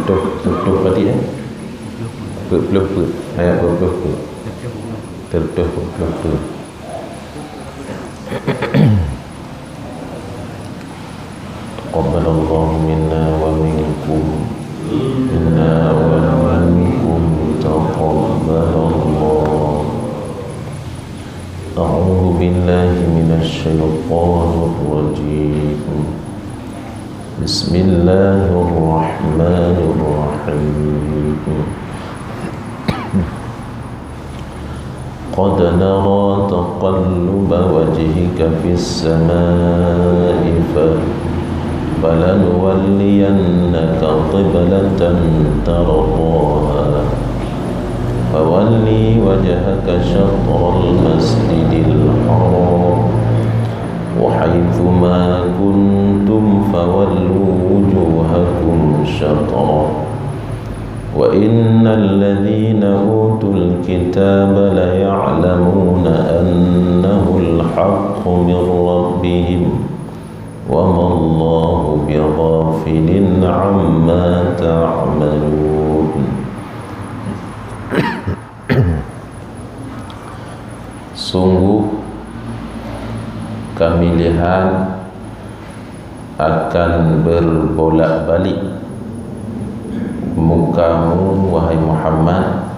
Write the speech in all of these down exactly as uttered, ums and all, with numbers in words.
Tuh, tuh, tuh, berarti, eh? Peuet ploh peuet. Ayat dua puluh peuet. Tuh, tuh, dua puluh peuet. تقبل الله منا ومنكم. منا ومنكم. تقبل الله. أعوذ بالله من الشيطان الرجيم. بسم الله الرحمن الرحيم. قد نرى تقلب وجهك في السماء ف-، فلنولينك قبلة ترضاها فول وجهك شطر المسجد الحرام وحيث ما كنتم فولوا وجوهكم شطره وإن الذين أوتوا الكتاب ليعلمون أنه الحق من ربهم وما الله بغافل عما تعملون. Sungguh Kami lihat akan berbolak-balik mukamu, wahai Muhammad,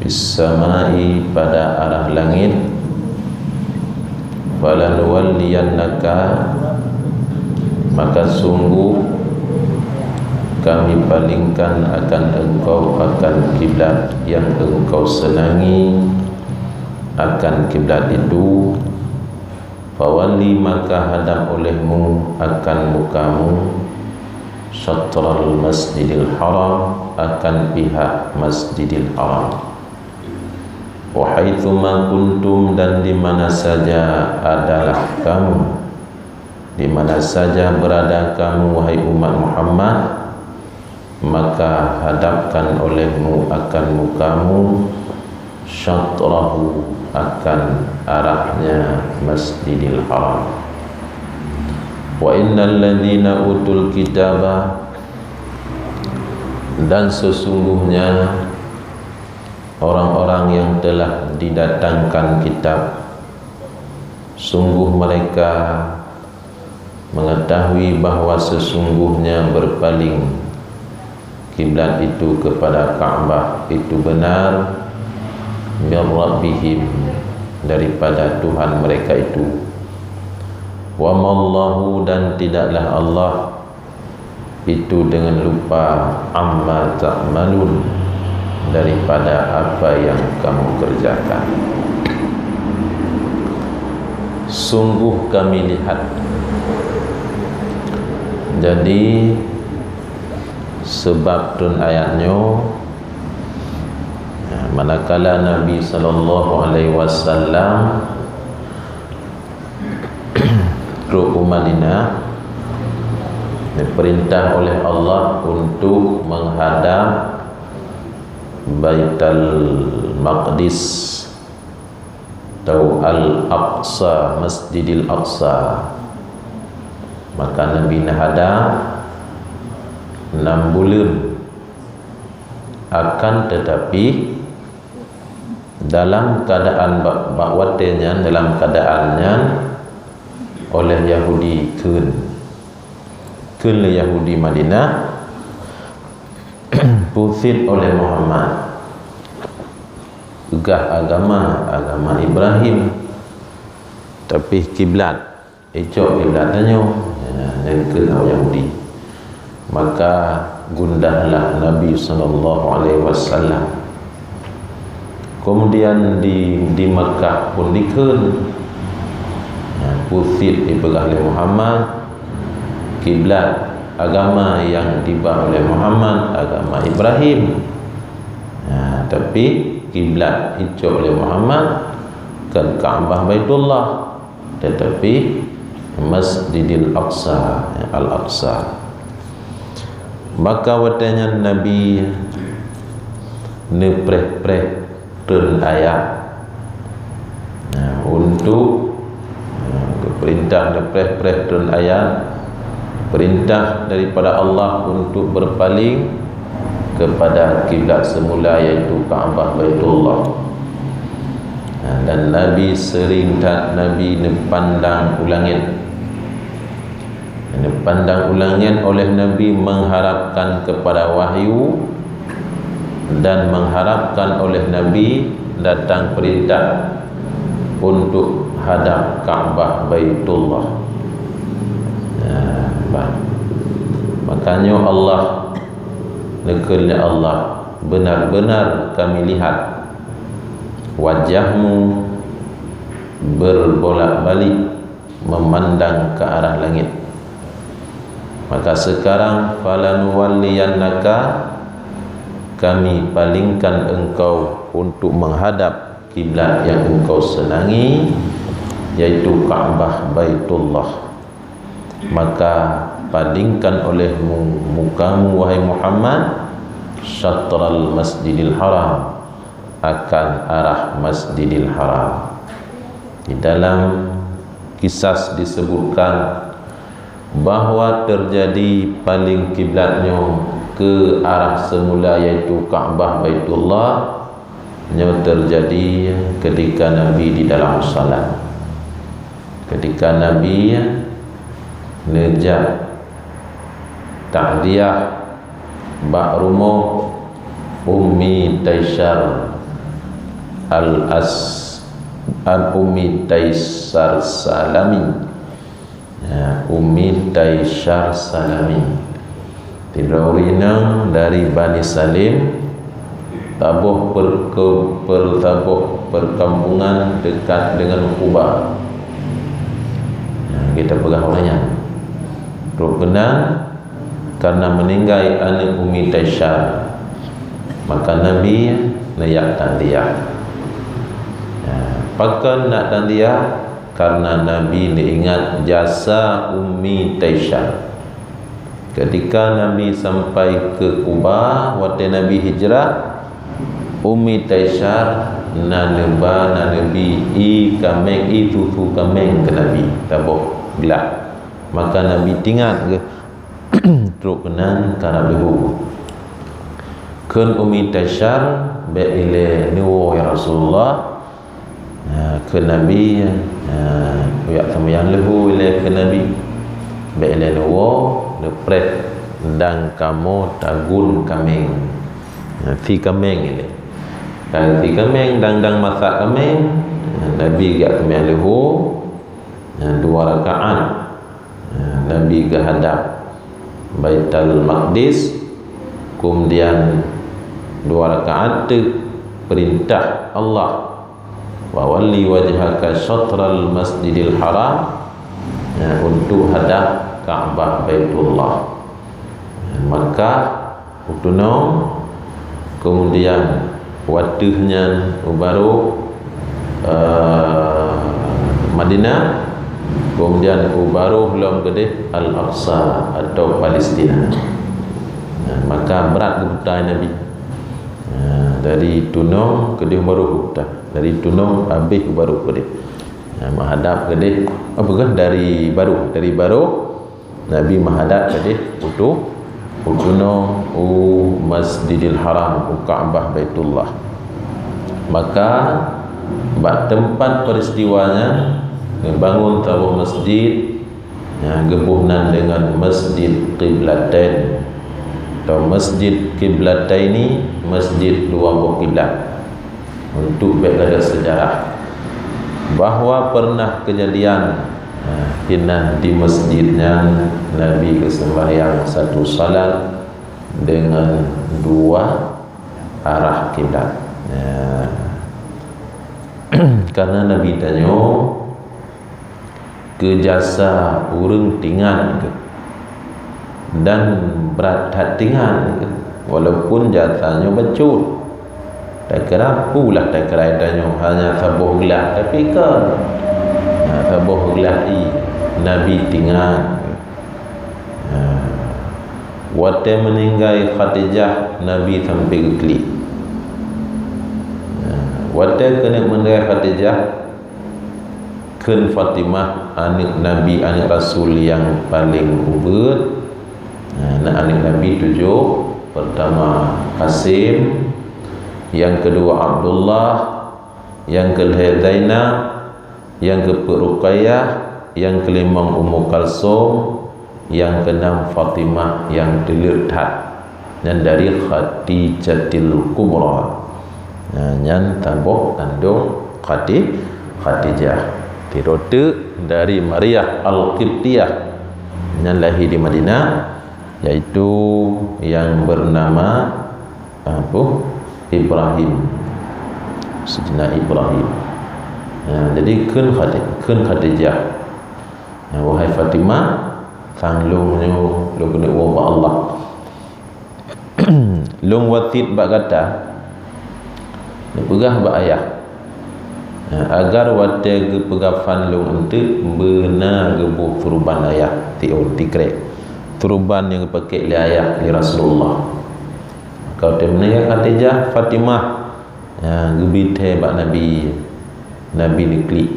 fis samai, pada arah langit, falanuwalliyannaka, maka sungguh Kami palingkan akan engkau akan kiblat yang engkau senangi, akan kiblat itu, fawalli, maka hadab olehmu akan mukamu, syatral Masjidil Haram, akan pihak Masjidil Haram. Wa haitsuma kuntum, dan di mana saja adalah kamu, di mana saja berada kamu, wahai umat Muhammad, maka hadapkan olehmu akan mukamu syatrahu, akan arahnya Masjidil Haram. Wa innal ladzina utul kitaba, dan sesungguhnya orang-orang yang telah didatangkan kitab, sungguh mereka mengetahui bahwa sesungguhnya berpaling kiblat itu kepada Ka'bah itu benar, mir rabbihim, daripada Tuhan mereka itu. Wa mallahu, dan tidaklah Allah itu dengan lupa, amma ta'malun, daripada apa yang kamu kerjakan. Sungguh Kami lihat. Jadi, sebab turun ayat nyoe, manakala Nabi sallallahu alaihi wasallam trok u Madinah, diperintah oleh Allah untuk menghadap Baitul Maqdis atau Al-Aqsa, Masjidil Aqsa. Maka Nabi neuhadap enam buleuen, akan tetapi dalam keadaan bak, bak watée nyan, dalam keadaan nyan oleh Yahudi kheun. Kheun lé Yahudi Madinah, peue cit oleh Muhammad, peugah agama, agama Ibrahim, tapi kiblat icok kiblat tanyoe, nyan kheun awak Yahudi. Maka gundahlah Nabi sallallahu alaihi wasallam. Kemudian di, di Makkah pun dikheun, peue cit dipeugah lé Muhammad, kiblat agama nyang diba oleh Muhammad, agama Ibrahim. Nah, tapi kiblat icok lé Muhammad kon Ka'bah Baitullah, tetapi Masjidil Aqsa, Al-Aqsa. Maka watée nyan Nabi neupreh-preh treun ayat. Nah, untuk, nah, geupeurintah neupreh-preh treun ayat, Perintah daripada Allah untuk berpaling kepada kiblat semula, yaitu Ka'bah Baitullah. Nah, dan Nabi sering that Nabi neupandang u langét. Neupandang u langét oleh Nabi mengharapkan kepada wahyu dan mengharapkan oleh Nabi datang perintah untuk hadap Ka'bah Baitullah. Nah, bah. Makanya Allah, neukheun lé Allah, "Benar-benar Kami lihat wajah-Mu berbolak-balik memandang ke arah langit. Maka sekarang, falanuwalliyannaka, Kami palingkan engkau untuk menghadap kiblat yang engkau senangi, yaitu Ka'bah Baitullah. Maka palingkan olehmu mukamu, wahai Muhammad, syatral Masjidil Haram, akan arah Masjidil Haram." Di dalam kisah disebutkan bahwa terjadi paling kiblat nyoe ke arah semula, yaitu Ka'bah Baitullah, nyoe terjadi ketika Nabi di dalam salat. Ketika Nabi neujak takziah bak rumoh Ummi Taisar al-As-, al-, Ummi Taisar Salami. Ya, Ummi Taisar Salami. Sidroe ureueng inong dari Bani Salim, saboh perke-, per-, saboh perkampungan dekat dengan Quba. Nah, kita peugah awaknyan. Trok keunan, karena meninggai aneuk Ummi Taisar, maka Nabi neujak takziah. Nah, pakon nak takziah? Karena Nabi neuingat jasa Ummi Taisar. Ketika Nabi sampai ke Quba, watée Nabi hijrah, Ummi Taisar na neuba, na neubi ié kaméng, ié susu kaméng keu Nabi, saboh glah. Maka Nabi teuingat geuh, trok keunan karab leuhô. Kheun Ummi Taisar, "Bék ilée neuwoe, ya Rasulullah." Nah, kheun Nabi, nah, jak seumayang leuhô ilée kheun Nabi. "Bék ilée neuwoe, neupreh dang kamoe tagun kaméng." Nah, sie kaméng ilée. Dang sie kaméng, dang-dang masak kaméng. Nah, Nabi jak seumayang leuhô, nah, dua rakaat. Nah, Nabi geuhadap Baitul Maqdis, kemudian dua rakaat teuk perintah Allah, "Wa walli wajhaka syatral Masjidil Haram", ya, untuk hadap Ka'bah Baitullah. Maka u tunong, kemudian wateuh nyan u barôh, eh, Madinah, kemudian u barôh lom keudeh Al-Aqsa atau Palestina. Nah, maka brat geubuta Nabi. Nah, dari tunong keudeh u barôh geubuta. Dari tunong habéh u barôh keudeh. Nah, menghadap keudeh, apa kah, dari barôh, dari barôh Nabi meuhadap keudeh u tu-, u tunong u Masjidil Haram, u Ka'bah Baitullah. Maka bak teumpat peristiwa nyan geubangon saboh masjid, nyang geuboh nan deungon Masjid Qiblatain atau Masjid Qiblataini, masjid dua boh kiblat. Untuk bék gadôh seujarah bahwa pernah keujadian, nah, keunan di masjid nyan Nabi geuseumbahyang satu salat deungon dua arah kiblat. Nah, karena Nabi tanyoe, keu jasa ureuëng teuingat geuh, dan brat that teuingat geuh, walaupun jasa nyoe bacut. Takira peue lah takira tanyoe hanya saboh glah, tapi kon, nah, saboh glah ié Nabi teuingat geuh. Nah, watée meuninggai Khadijah, Nabi sampai geuklik. Nah, watée keuneuk meuninggai Khadijah, Kheun Fatimah, aneuk Nabi, aneuk Rasul nyang paleng ubeuet. Nah, na aneuk Nabi tujoh. Pertama Qasim, nyang keudua Abdullah, nyang keulhèe Zainab, nyang keupeuet Ruqayyah, nyang keulimong Ummu Kalsum, nyang keunam Fatimah nyang teuleuek that. Nyan dari Khadijatil Kubra. Nah, nyan saboh kandong Khadi-, Khadijah. Sidroe teuk dari Maryah Al-Qibtiyah. Nyan lahé di Madinah, yaitu nyang beunama, apa, Ibrahim. Saidina Ibrahim. Nah, jadi kheun Khadi-, kheun Khadijah. Nah, wahai Fatimah, sang lôn nyoe lôn keuneuk woe bak Allah. Lôn wasiet bak gata, neupeugah bak ayah, nah, agar watèe geupeugah fan lôn eunteuk beuna geuboh suruban ayah, tiôn, tikrek. Suruban nyang geupakèk lé ayah, lé Rasulullah. Ka watèe meuninggai Khadijah, Fatimah, nah, geubi thèe bak Nabi, Nabi neuklik.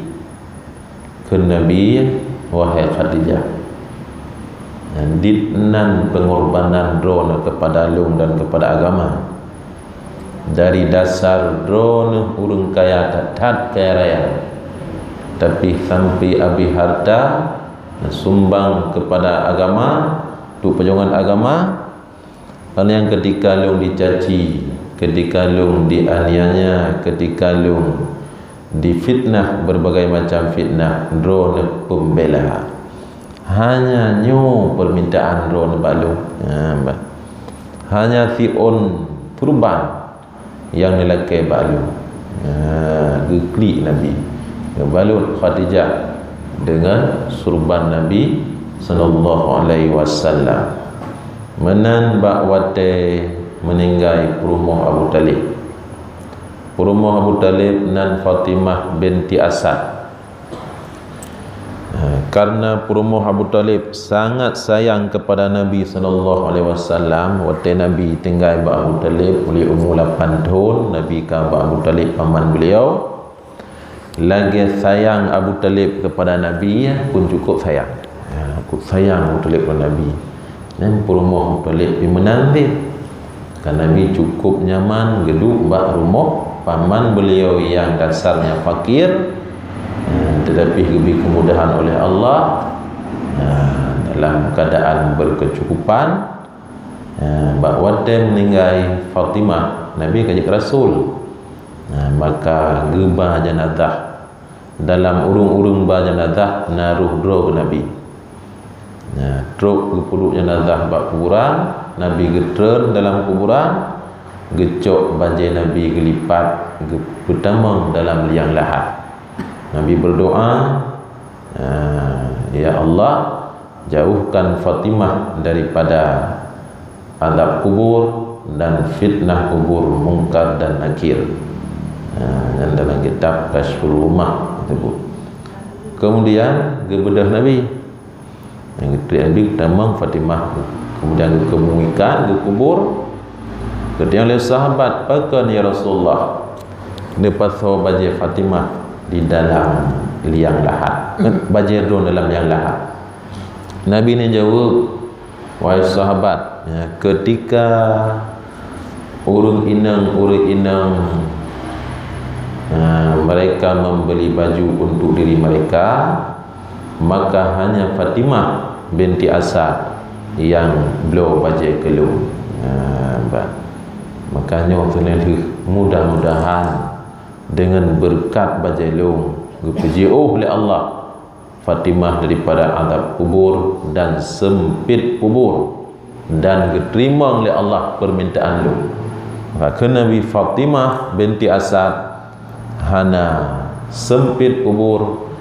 Kheun Nabi, "Wahai Khadijah, dit nan peungorbanan droeneuh keupada lôn dan keupada agama. Dari dasar droeneuh ureueng kaya that-that kaya raya, tapi sampai abéh harta neusumbang keupada agama, untuk peujuangan agama." Karena nyang ketika lôn dicaci, ketika lôn dianiaya, ketika lôn difitnah berbagai macam fitnah, droeneuh peumbela. Hanya nyoe permintaan droeneuh bak lôn. Ha, bah. Hanya siôn suruban nyang neulakèe bak lôn. Ha, geuklik Nabi. Geubalot Khadijah deungon suruban Nabi sallallahu alaihi wasallam. Meunan bak watèe meuninggai peurumoh Abu Thalib. Peurumoh Abu Thalib nan Fatimah binti Asad. Nah, karena peurumoh Abu Thalib sangat sayang kepada Nabi sallallahu alaihi wasallam, watèe Nabi tinggai bak Abu Thalib, ulèe umu lapan thôn, Nabi ka bak Abu Thalib paman beliau. Lagèe sayang Abu Thalib kepada Nabi, ya, pun cukup sayang. Ya, cukup sayang Abu Thalib kepada Nabi. Dan peurumoh Abu Thalib pih meunan cit. Ka Nabi cukup nyaman geuduek bak rumoh paman beliau nyang dasarnya fakir, ya, tetapi geubri kemudahan oleh Allah, ya, dalam keadaan berkecukupan. Ya, bak watèe meuninggai Fatimah, Nabi ka jeuet keu Rasul. Nah, maka geuba janazah. Dalam ureueng-ureueng ba janazah na roh droe keu Nabi. Nah, trok geupeuduek janazah bak kuburan, Nabi geutreun dalam kuburan, geucok bajèe Nabi geulipat, geupeutamong dalam liang lahat. Nabi berdoa, "Ah, ya Allah, jauhkan Fatimah daripada azab kubur dan fitnah kubur Mungkar dan Nakir." Ha, nyan dalam kitab Kasyful Ghummah disebut. Kemudian geubeudôh Nabi. Nyang geutreun Nabi tamong Fatimah. Kemudian geukeumuikan, geukubur. Geutanyong lé sahabat, "Pakon, ya Rasulullah, neupasoe bajèe Fatimah di dalam liang lahat? Bajèe droeneuh dalam liang lahat?" Nabi neujaweueb, "Wahai sahabat, ya, ketika ureueng inong-ureueng inong, ya, mereka membeli baju untuk diri mereka, maka hanya Fatimah binti Asad nyang bloe bajèe keu lôn." Ya, bah. Maka nyoe teuneuh, mudah-mudahan deungon beureukat bajèe lôn geupeujiôh lé Allah Fatimah daripada azab kubur dan seumpét kubur, dan geuteurimong lé Allah peumintaan lôn. Maka kheun Nabi, "Fatimah binti Asad hana seumpét kubur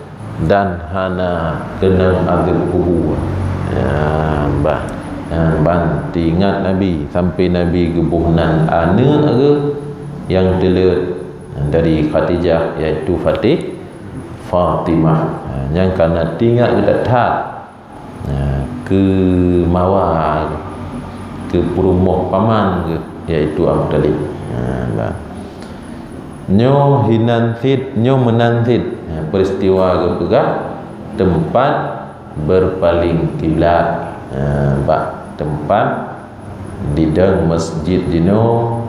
dan hana keunong azab kubur." Ya, bah. Ya, ban teuingat Nabi, sampai Nabi geuboh nan aneuk geuh nyang teuleuek dari Khadijah, yaitu Fatih-, Fatimah. Ha, nyang ka na teuingat geuh that-that. Ha, keu mawa, keu peurumoh paman geuh, yaitu Abu Thalib. Ha, bah. Nyoe hinan cit, nyoe meunan cit. Ha, Peristiwa geupeugah teumpat berpaling kiblat, eh, bak teumpat didong masjid jinoe,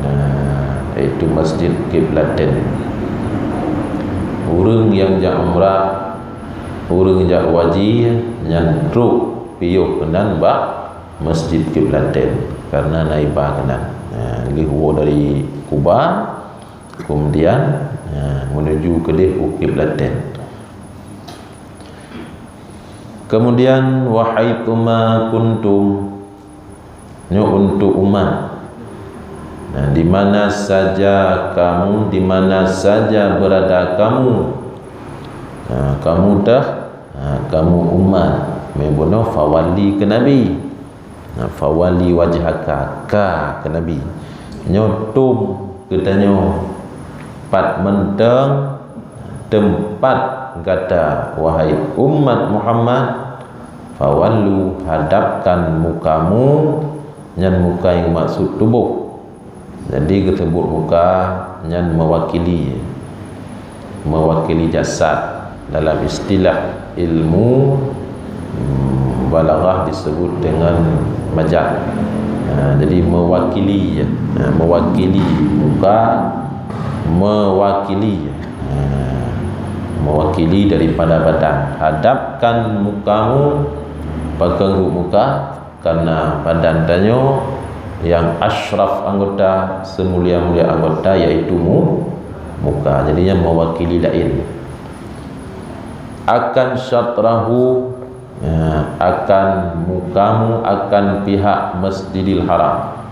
eh, yaitu Masjid Qiblatain. Ureuëng nyang jak umrah, ureuëng jak haji, nyan trok piôh keunan bak Masjid Qiblatain, karena na iba keunan. Eh, lheueh woe dari Kuba, kemudian, eh, menuju keudeh u Qiblatain. Kemudian, "Wa haitsuma kuntum", nyoe untuk umat. Nah, di mana saja kamu, di mana saja berada kamu, nah, kamu teuh, nah, kamu umat, meubunoe fawalli keu Nabi. Nah, fawalli wajhaka, ka keu Nabi. Nyoe tom geutanyoe, pat mantong teumpat gata, wahai umat Muhammad, fawallu, hadapkan mukamu, nyan muka nyang maksud tuboh. Jadi, geuseubut muka nyan mewakili, mewakili jasad dalam istilah ilmu, hmm, balaghah disebut dengan majaz. Ha, jadi mewakili, ha, mewakili muka, mewakili, ha, mewakili daripada badan. Hadapkan mukamu, pakon muka, karena badan tanyoe nyang asyraf anggota, seumulia-mulia anggota, yaitu mu-, muka. Jadi, nyan mewakili laén. Akan syatrahu, ya, akan mukamu akan pihak Masjidil Haram.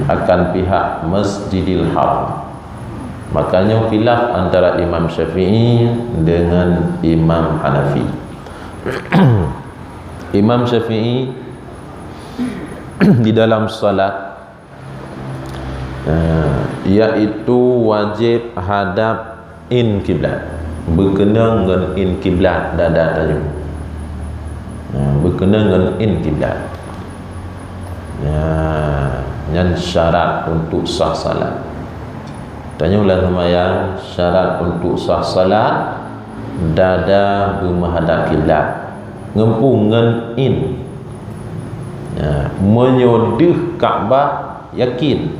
Akan pihak Masjidil Haram. Makanya khilaf antara Imam Syafi'i dengan Imam Hanafi. Imam Syafi'i di dalam salat, eh, yaitu wajib hadap in kiblat. Beukeunong ngon in kiblat dada tanyoe. Eh, beukeunong ngon in kiblat. Ya, nyan syarat untuk sah salat. Tanyoe lam seumayang, syarat untuk sah salat, dada beumeuhadap kiblat. Ngon peue? Ngon in. Ya, meunyoe deuh Ka'bah, yakin.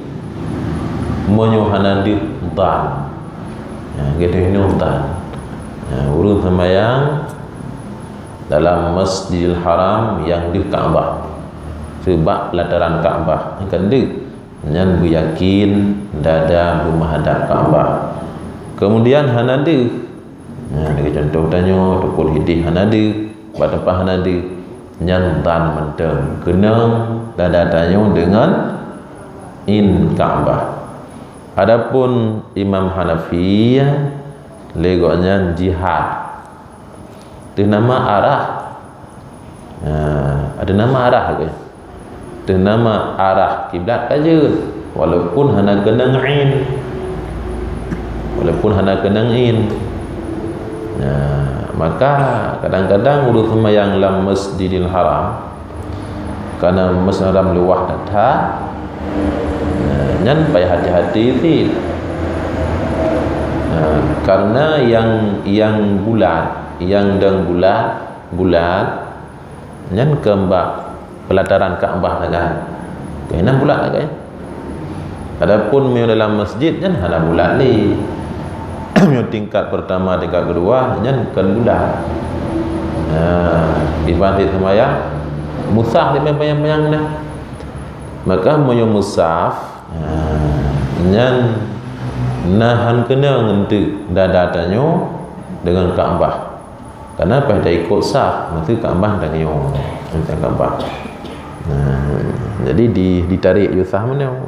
Meunyoe hana deuh, dhan. Ya, geutanyoe dhan. Ya, ureuëng seumayang dalam Masjidil Haram nyang deuh Ka'bah. Seubab pelataran Ka'bah, kan deuh. Nyan beuyakin dada beumeuhadap Ka'bah. Kemudian hana deuh. Nah, lagée contoh tanyoe, tukul hideh hana deuh, bak teumpat hana deuh. Nyan dhan mantong. Keunong dada tanyoe deungon in Ka'bah. Adapun Imam Hanafi, lé gobnyan jihad. Teuh nama arah. Nah, ada nama arah ke? Teuh nama arah kiblat saja, walaupun hana keunong in. Walaupun hana keunong in. Nah, maka kadang-kadang ureuëng seumayang lam Masjidil Haram, karena Masjidil Haram luwah that-that, nah, nyan payah hati-hati cit. Nah, karena nyang, nyang bulat, nyang dong bulat, bulat, nyan keu bak pelataran Ka'bah sagai. Keunan bulat sagai. Adapun meunyoe dalam masjid, nyan hana bulat lé. Meunyoe tingkat pertama, tingkat kedua, nyan kon bulat. Nah, ibarat seumayang, musaf di panyang-panyang nah. Maka meunyoe musaf, nah, nyan na han keunong eunteuk dada tanyoe deungon Ka'bah. Karena paih taikot saf, maka Ka'bah tanyoe, teuntang Ka'bah. Nah, jadi di, ditarék yue saf meunoe.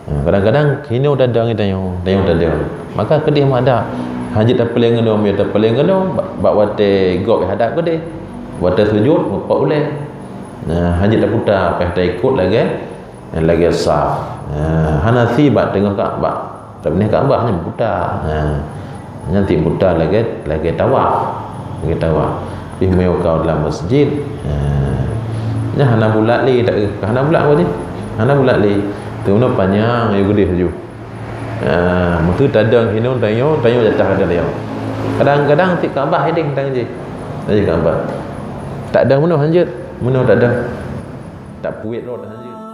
Nah, kadang-kadang hinoe dada ngon tanyoe, tanyoe dada. Maka keudeh meuhadap, hanjeuet tapeuléng keunoe, meunyoe tapeuléng keunoe, bak, bak watée gob hadap keudeh. Watée sujut, meupat ulée. Nah, hanjeuet taputa, paih taikot lagée Nyang lagée saf. Ha, hana si bak teungoh Ka'bah. Tapi nyan Ka'bah nyan buta. Ha. Nyan ti buta lagée, lagée tawaf. Lagée tawaf. Pih meunyoe kau dalam masjid, ha. Nyan hana bulat lé, tak, hana bulat apa je? Hana bulat lé. Tu na panyang, yu geudeh laju. Ha, meukeue tadong hinoe tanyoe, tanyoe jatah ada tanyoe. Kadang-kadang cit Ka'bah idéng tang jih. Tang jih Ka'bah. Tak dong meunoh hanjeuet, meunoh tak dong. Tak puet rot hanjeuet.